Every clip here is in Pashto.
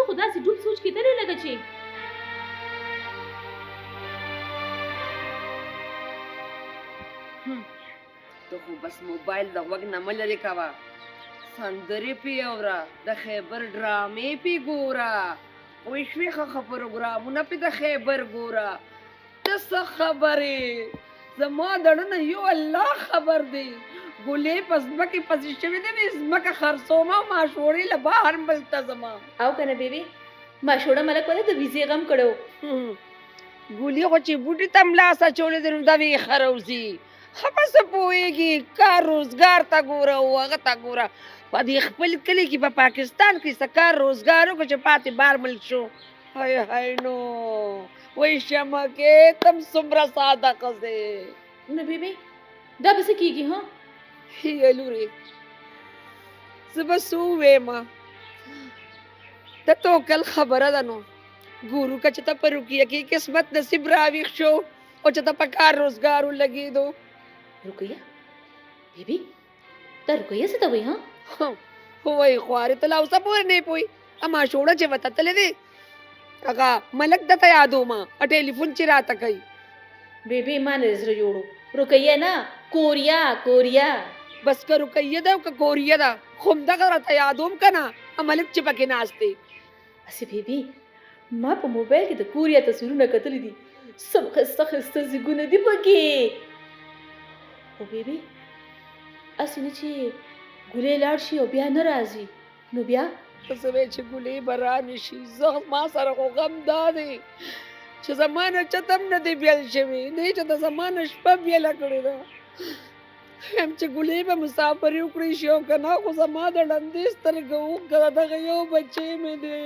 ته خو داسې ډوب سوچ کې تلې لکه چې ته خو بس موبایل د غوږ نه مه لرې کوه، سندرې پې اوره، د خیبر ډرامې پې ګوره، پوه شوې؟ ښه ښه پروګرامونه پې د خیبر ګوره. ته څه خبر یې؟ زما د زړه نه یو الله خبر دی. ګلې په ځمکې پسې شوې ده، وې ځمکه خرڅوم او ماشوړې له بهر ملک ته ځم. او که نه بیبي، ماشوړه ملک ولې د ویزې غم کړی و؟ ګلې خو چې بوټي ته هم لاس اچولی دی نو دا ویښه راوځي. ښه په څه پوهېږي؟ کار روزګار ته ګوره او هغه ته ګوره. په دې خپل کلي کې په پاکستان کې څه کار روزګار وکړو چې پاتې بار ملک شو. های های نو وای شمکې تم څومره ساده ښځې. نو بیبي دا به څه کېږي؟ ها هیه لورې، زه به څه ووایم، د توکل خبره ده. نو ګورو که چې ته په رقیه کې قسمت نصیب راویښ شو او چې ته په کار روزګار ولګېدو. رقیه بیبي، دا رقیه څه ته وایي؟ ها وایي خوارې، ته لا اوسه پورې نه پوهې. اما شوړه چې ورته تللی دی هغه ملک درته یادوم، ټیلیفون چې راته کوي. بیبي ما نه زړه جوړو، رقیه نه، کوریا، کوریا. بس که رقیه ده او که کوریا ده، خو همدغه راته یادوم که نه، ملک چې پکې ناست دی. هسې بیبي، ما په موبایل کې د کوریا تصویرونه کتلي دي، سم ښایسته ښایسته ځیګونه دي پکې. خو بیبي هسې نه چې ګلې لاړ شي او بیا نه راځي نو بیا؟ ته څه وایې چې ګلې به رانه شي؟ زه ما سره خو غم دا دی چې زما نه چت هم نه دی بیل شوی، نه چې د زما نه شپه بیله کړې ده. وایم چې ګلې به مسافري وکړی شي او که نه، خو زما د ړندې سترګه اوښکه ده، دغه یو بچی مې دی،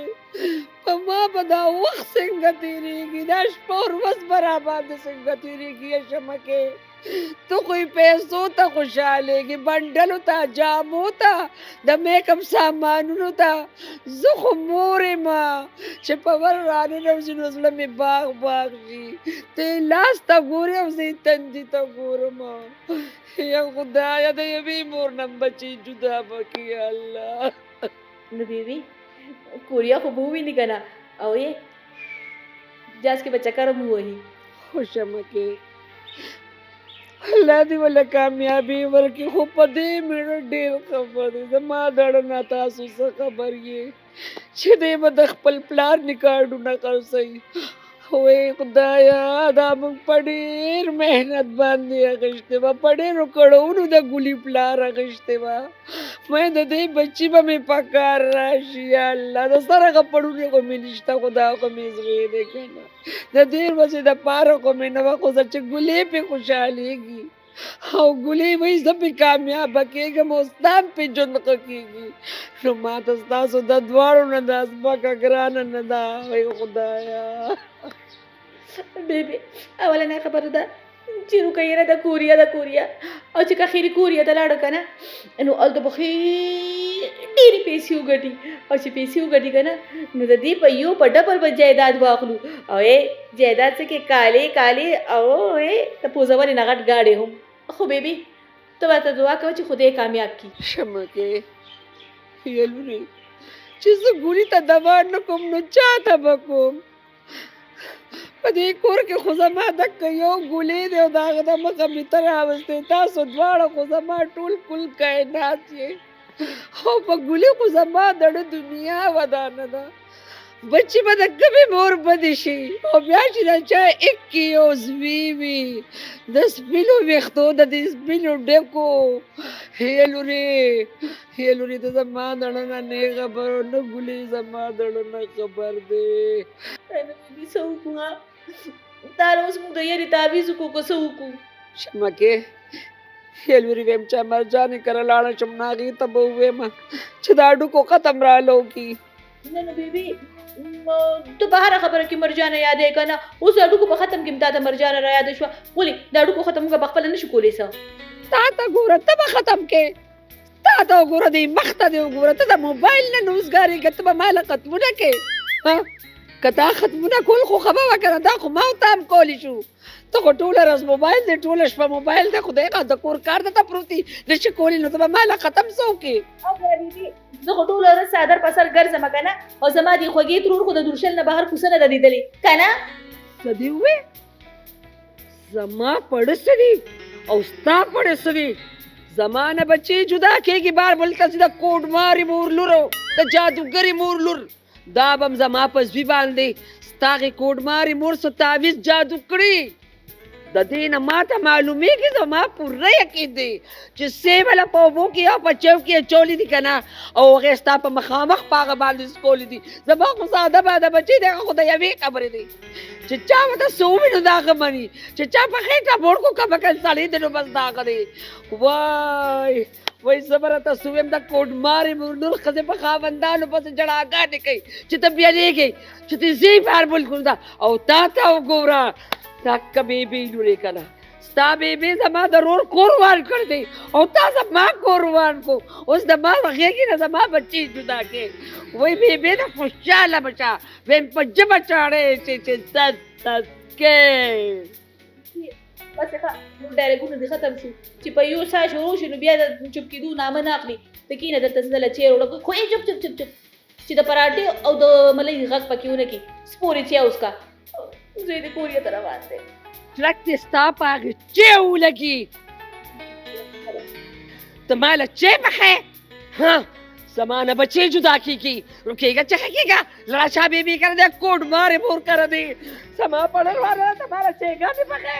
په ما به دا وخت څنګه تېرېږي، دا شپه ورځ به راباندې څنګه تېرېږي؟ شمکې ته خو یې پیسو ته خوشحالېږې، بنډلو ته، جامو ته، د میک اپ سامانونو ته. زه خو مور یم چې په ور راننوځي نو زړه مې باغ باغ شي. ته یې لاس ته ګورې او زه یې تندي ته ګورم. یا خدایه، د یوې مور نه بچی جدا به کړې الله. نو بیبي کوریا خو به وویني که نه، او یې جاز کې به چکر هم ووهي. خو شمکې الله دې وله کامیابي ورکړي، خو په دې مېړه ډېر خفه دی. زما د زړه نه تاسو څه خبر یې چې دی به د خپل پلار نکاډونه خرڅوي. وی خدایه، دا موږ په ډېر محنت باندې اخیستې وه، په ډېرو کړاوونو د ګلي پلار اخیستې وه. مې د دې بچي به مې په کار راشي. یا الله، د سره غپړونې خو مې نشته، خو دا خو مې زوی دی که نه، د دې ورځې دپاره خو مې نه وه، خو زه چې ګلې پې خوشحالېږي او ګلې وایي زه پې کامیابه کېږم او ستا هم پې ژوند ښه کېږي، نو ما ته ستاسو د دواړو نه دا ځمکه ګرانه نه ده. وایي خدایه. بیبي اولنۍ خبره ده چې رقیه نه د کوریا، د کوریا، او چې که خیرې کوریا ته لاړه که نه، نو هلته به ښې ډېرې پیسې وګټي، او چې پیسې وګټي که نه، نو د دې په یو په ډبل به جایداد واخلو، او ای جایداد څه کې، کالې کالې او ای د پوزولې نه غټ ګاډی هم. خو بیبي ته ورته دعا کوه چې خدای کامیاب کړي. شمکې یې لورې، چې زه ګولي ته دوا نه کوم نو چا ته به کوم؟ په دې کور کې خو زما دکه یو ګولې دی او د هغه د مخه مې ته راوستې. تاسو دواړه خو زما ټول کل کائنات یې، او په ګولې خو زما د زړه دنیا ودانه ده. بچي به د کومې مور بدې شي؟ او بیا چې د چا ایک یو زوی وي د سپینو ویښتو، د دې سپینو ډکو. هې لورې، هې لورې، ته زما د زړه نه نه خبر، نه ګلې زما د زړه نه خبر دی. نو بیبي څه وکړو؟ ها دا اوس موږ د یرې تعویذ وکړو که څه وکړو؟ شمکې هې لورې، وایم چې مرجانې کره لاړه شم، نو هغې ته به ووایم چې دا هډوکو ختم راله وکړي. نه نه بیبي، ته په هره خبره کې مرجانه یادې که نه؟ اوس د هډوکو په ختم کې هم تا ته مرجانه را یاده شوه. ولې د هډوکو ختم موږ په خپله نه شو کولی؟ څه تا ته ګوره، ته به ختم کې، تا ته وګوره، دې مخ ته دې وګوره، ته د موبایل نه نوزګارېږه، ته به ما له ختمونه کې. ها که تا ختمونه کول خو ښه به وه که نه، دا خو ما او تا هم کولی شو. ته خو ټوله ورځ موبایل دی، ټوله شپه موبایل دی، خدای ښه د کور کار درته پروت دي، نه شي کولی، نو ته به ما له ختم څه وکړې؟ زه خو ټوله ورځ څادر په سر ګرځم که نه، او زما دې خوږې ترور خو د درشل نه بهر کوڅه نه ده لیدلې که نه. څه دې وویل؟ زما پړه څه دي او ستا پړه څه دي؟ زما نه بچې جدا کېږي بار بل ته چې د کوډمارې مور لور او د جادوګرې مور لور، دا به هم زما په زوی باندې ستا هغې کوډمارې مور څه تعویذ جادو کړي. د دې نه ما ته معلومېږي، زما پوره یقین دی چې سیبله په اوبو کې او په چیو کې اچولي دي که نه، او هغې ستا په مخامخ په هغه باندې څکولي دي. زما خو ساده باده بچی دی، هغه خو د یوې خبرې دی چې چا ورته څه ووي نو دا هغه مني، چې چا په خېټه موړ کړو که به سړی دی نو بس دا هغه دی. وای وای زه به راته څه ووایم، د کوډمارې مور نور ښځې په خاوندانو پسې ژړاګانې کوي چې ته بیلېږې، چې ته ځې بهر ملکونو ته، او تا ته وګوره تا که بېبي لورې که نه، ستا بېبي زما د ورور کور وان کړی دی او تا زما کور وان کړو، اوس د ما له غېږې نه زما بچي جدا کړې. وایي بېبي نه خوشحاله به شه، وایم په ژبه چاړه یې چې تس تس کې. بس ښه نور ډایلاګونه دې ختم شو، چې په یو سا شروع شي نو بیا د چوپ کېدو نامه نه اخلي. ته کښېنه دلته، زه دله چای راوړم. خو ای چوپ چوپ چوپ چوپ، چې د پراټې او د ملۍ غږ پکې ونه کړي. سپورې چای وڅښه، زوی دې کوریا ته روان دی. څرک دې ستا په هغې چای ولګي، ته ما له چای پخې؟ ها زما نه بچې جدا کېږي. نو کېږه چې ښه کېږه، لاړه شه بېبي کره دی، کوډ مارې مور کره دی، زما پړل واره ته ما له چایګانې پخې.